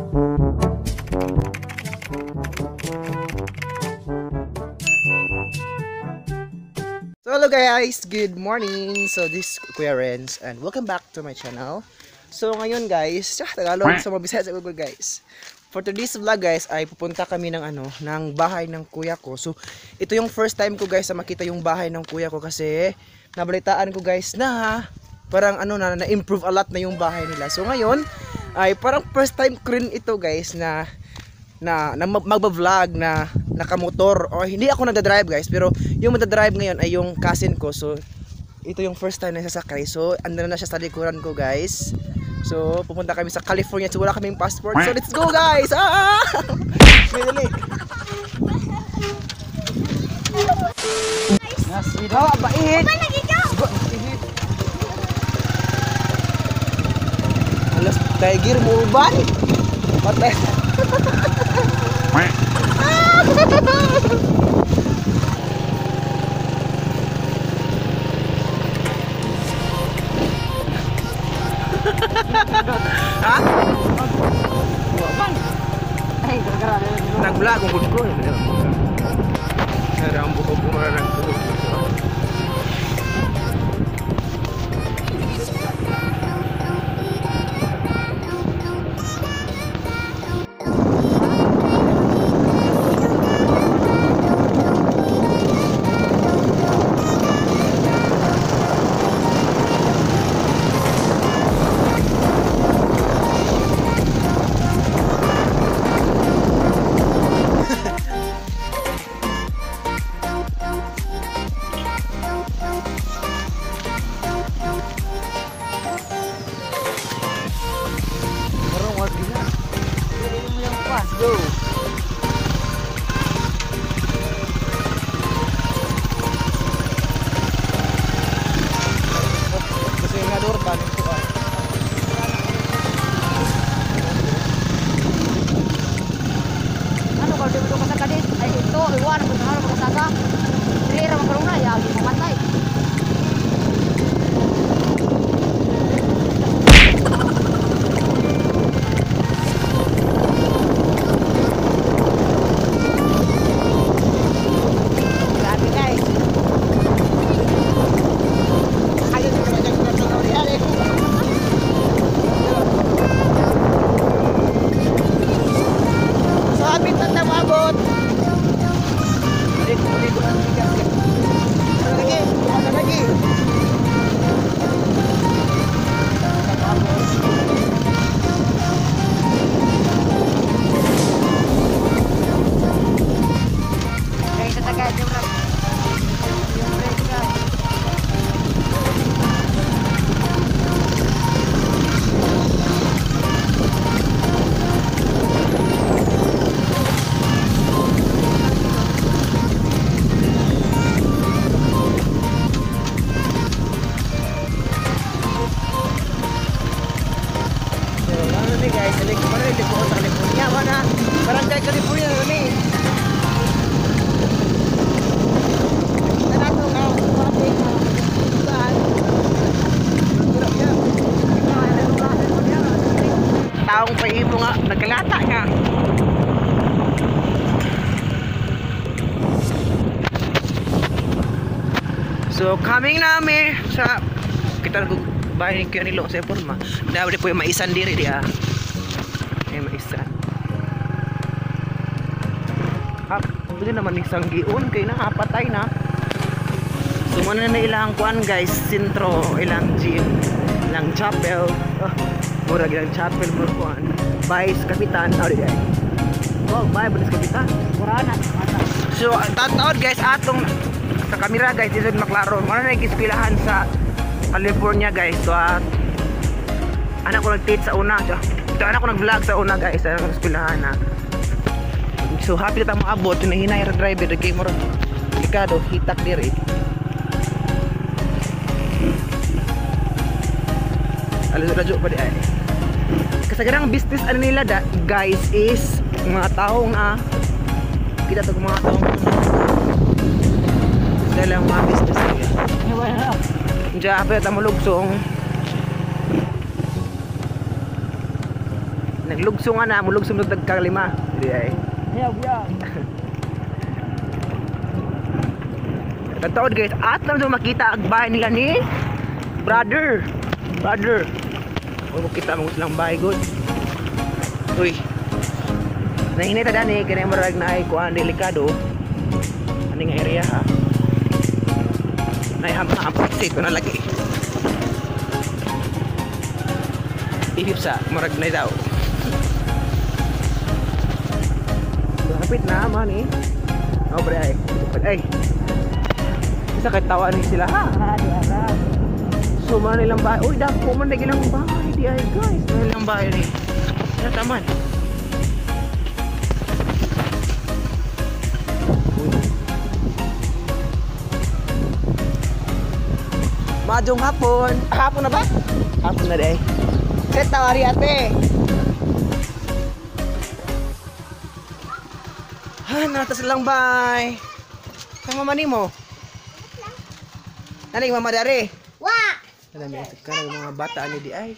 So hello guys, good morning. So this is Kuya Renz and welcome back to my channel. So ngayon guys, Tagalog sa mabisaya sa Google guys. For today's vlog guys ay pupunta kami ng ng bahay ng kuya ko. So ito yung first time ko guys na makita yung bahay ng kuya ko kasi nabalitaan ko guys na parang na-improve a lot na yung bahay nila. So ngayon ay parang first time ko rin ito guys na na magba-vlog na nakamotor o hindi ako nagda-drive guys, pero yung magda-drive ngayon ay yung cousin ko. So ito yung first time na sasakay. So andun na siya sa likuran ko guys. So pupunta kami sa California. So wala kaming passport. So let's go guys. Ah! Dali. Oh, bait. Alas tiger mo uban. Patay. Ha? Ay, gara-gara. Nag-vlog kung ko. Ang buhok ko mararang buhok. Let's go. Kasi nga door ba nito ah. Ano ka dito ka sa kadit? Ay ito, iwan ko na ka saka. Dili ra man karuna ya gi mamatay. Barangay California na ni. Tanato nga taong paimo nga nagkalata nga. So coming nami sa kita bahay ni Kuya Nilo sa porma. Daw di po yung maisan diri diha. Ay maisan. Ah, pwede naman isang giun kay na patay na. So muna na ilang kuan guys, sentro, ilang gym, ilang chapel. Oh, murag ilang chapel mo kuan. Vice Kapitan, oh di ay. Oh, bye Vice Kapitan. Burana. So tataod guys atong sa kamera guys, isod maklaro. Muna na iskilahan sa California guys. So anak ko nag-teach sa una. So anak ko nag-vlog sa una guys, sa eskwelahan na. So happy na tamo abot, hinahinay ra driver kay mo delikado hitak diri. Alas radyo pa di ay. Kasagarang business ano nila da, guys is mga taong kita to mga taong sila mga business nila. Diyan pa ta mulugsong. Naglugso nga na, mulugso mo tagkalima. Di ay. Biyag. Tataod guys, at lang doon makita ang bahay nila ni brother. Brother. O makita mo silang bahay good. Uy. Nahinay ta dani kay murag na ay kuan delikado. Ani nga area ha. Nay ham exit ko na lagi. Ihip sa murag na daw. Lapit na man eh. Oh, bre ay. Ay. Isa kay tawa ni sila ha. So man ilang bahay. Uy, dako man lagi ilang bahay di ay guys. Man ilang bahay ni. Sa taman. Uy. Majong hapon. Hapon na ba? Hapon na day. Set tawari ate. Ha, nata silang bahay. Kang mama nimo? Nani mama dari? Wa. Alam mo, ka mga bata ani di ay.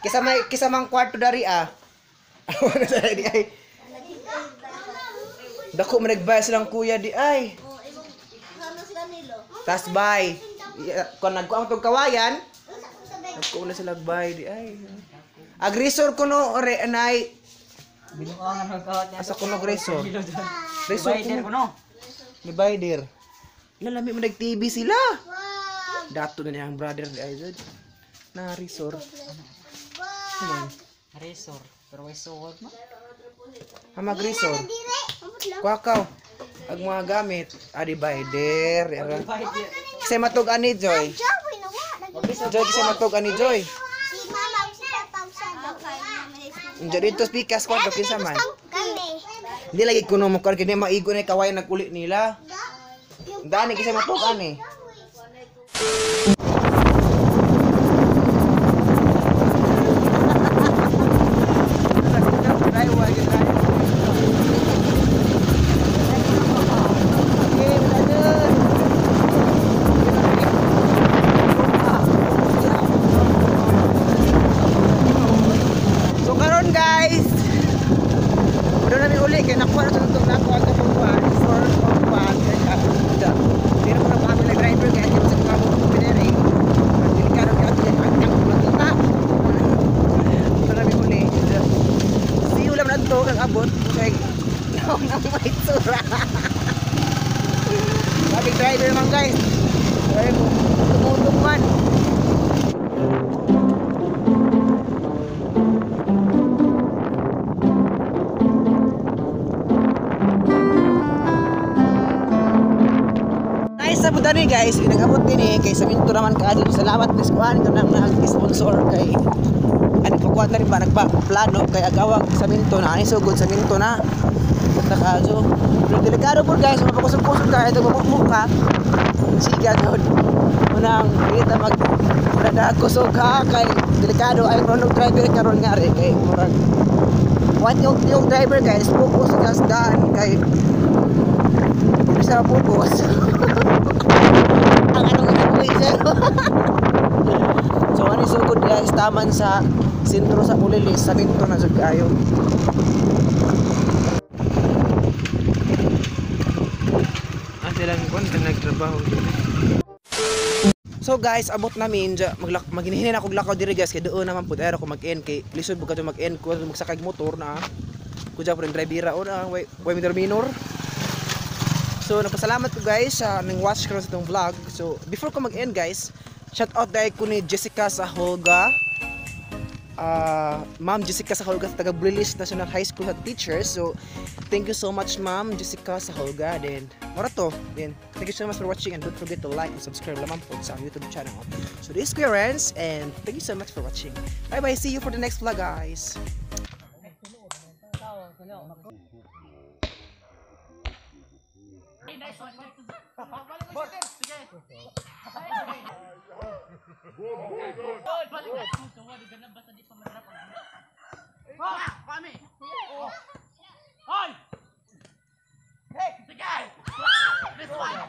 Kisa may kisa mang kwarto dari ah. Ano sa di ay? Dako man nagbay silang kuya di ay. Tas bay. Kon nagkuang tog kawayan, nagkuang na sila bay di ay. Agresor kuno ore anay. Asa kuno agresor? Resor kuno. Divider. Lalami mo nag-TV sila. Dato na niya ang brother ni Aizod. Na resor. Ano? Resor. Pero way suod mo. Hamag resor. Kwakaw. Ang mga gamit. Ah, divider. Kasi matug ani Joy. Joy kasi matug ani Joy. Si mama si papa sa Unja dito speakers kwarto kinsa man. Hindi lagi kuno mo kay maigo na kawayan naguli nila. Dani kasi matug ani. So karon guys, wala namin uli kay nakuha na sa itong nakuha ito kung kuha 4 or 1 hindi na ko na pamilya driver kaya hindi mo sa mga buong pinere delikado kaya ito yan ang makita wala namin uli. See you lang na ito ang abot kay naon ang may tsura. Sabi driver man guys, tumutong man. Nice sa ni guys, nag-abot din eh kay sa minto naman kaadto. Salamat guys kuan kanang nag-sponsor kay ano pakuan na rin ba nagpa-plano kay agawag sa minto na ani sugod sa minto na. Punta ka so pero delikado po guys, mapakusog-kusog ka ito mabukbuk ka. Siga doon. Unang kita mag kusog ka kay delikado ay ron driver karon nga re kay murag what yung driver guys focus gas daan kay bisa focus. Ang anong ina So ano so good guys, taman sa sentro sa Bulilis, sa Minto na jud kayo. Ah, silang kon nagtrabaho. So guys, abot namin maghinhin ako lakaw diri guys kay doon naman pud ako mag-end kay lisod bugad mag-end ko magsakay motor na. Kuya po rin drivera o na way way minor. So nagpasalamat ko guys sa ning watch karon sa itong vlog. So before ko mag-end guys, shout out dahil ko ni Jessica Saholga. Ma'am Jessica Saholga sa taga Bulilis National High School sa teacher. So thank you so much Ma'am Jessica Saholga. Then mora to. Then thank you so much for watching and don't forget to like and subscribe lamang po sa YouTube channel. So this is Kuya Renz and thank you so much for watching. Bye bye, see you for the next vlog guys. Hoy! Hey! Sige! This one!